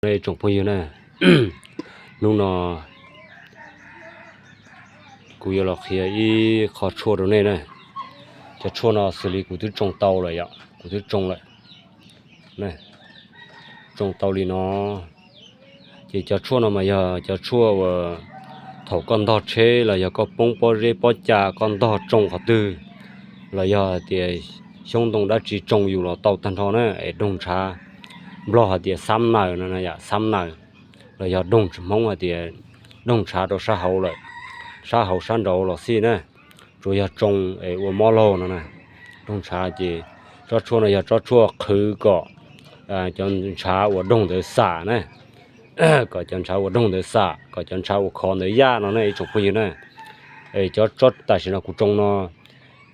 Ib tsoom phooj ywg na, hnub no kuv yuav los qhia ib qho tshuaj rau nej na. Cov tshuaj no xws li kuv twb tsoo tau lawm yom, kuv twb tsoo lawm. Tsoo tau li no, ces cov tshuaj no mas yog cov tshuaj uas thaum koj ntog tsheb los yog koj poob pob zeb pob ca, koj ntog tsoo qhov twg, los yog hais tias xyoob ntoo dab tsi tsoo yus los tau tag nrho na, es doog ntshav, Nplog hais tias xab naws no yom, xab naws, los yog doog, Hmoob hais tias doog ntshav rau sab hauv lawm, sab hauv sab nraud los xij na, tsuas yog tsoo es ua mob laug no na. Doog ntshav ces tsob tshuaj no yog tsob tshuaj qhwv kom cov ntshav uas doog ntawd xam na, kom cov ntshav uas doog ntawd xam, kom cov ntshav uas khov ntawd yaj no na ib tsoom phooj ywg na. Es cov tsob tam sim no kuv tsoo no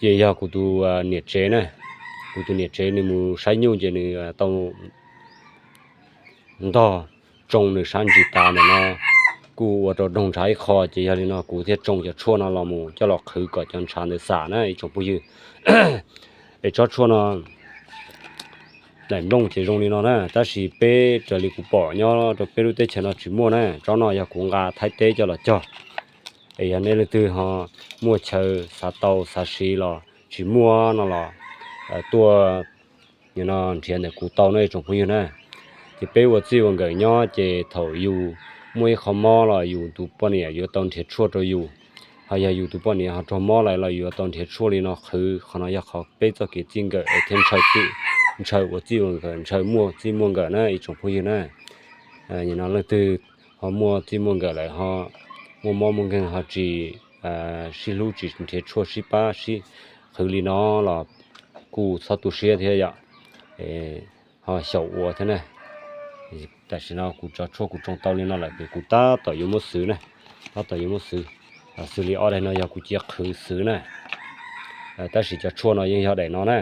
ces yog kuv tus niam tsev na, kuv tus niam tsev nws mus saib nyuj ces nws tau ntog tsoo nws sab ntsis tas ntawm no, kuj ua rau doog ntshav ib qho, ces yog li no kuv thiaj tsoo cov tshuaj no los mus coj los qhwv kom cov ntshav ntawd xam na ib tsoom phooj ywg. Es tsob tshuaj no daim nplooj ces zoo li no na, tab sis peb raws li kuv pom nyob rau peb lub teb chaws no tsis muaj na, tsob no yog kuv nqa Thaib teb coj los cog. Es yog nej leej twg ho muaj chaw xav tau xav siv los tsis muaj no los tuaj no nrhiav ntawm kuv tau no ib tsoom phooj ywg na. Ces peb ua txij ua nkawm nyob ces thaum yus muaj ib qho mob los yus tus poj niam yuav tau nrhiav tshuaj rau yus, ho yog yus tus poj niam ho raug mob lawm los yuav tau nrhiav tshuaj li no qhwv. Qhov no yog qhov peb txoj kev txij nkawm es thiaj ntshaw, ntshaw ua txij ua nkawm, ntshaw muaj txij muaj nkawm na ib tsoom phooj ywg na. No leej twg ho muaj txij muaj nkawm lawm ho muaj mob muaj nkeeg ho tsis sib hlub tsis nrhiav tshuaj sib pab sib qhwv li no los kuj txhob tu siab thiab yom, ho xyaum ua thiab na. Tam sim no kuv cov tshuaj kuv tsoo tau li no lawm ces kuv tab tom yuav muab xwv na, tab tom yuav muab xwv. Xws li ob daim no yog kuv cia qhwv xwv na, tab sis cov tshuaj no yeej yog daim no na.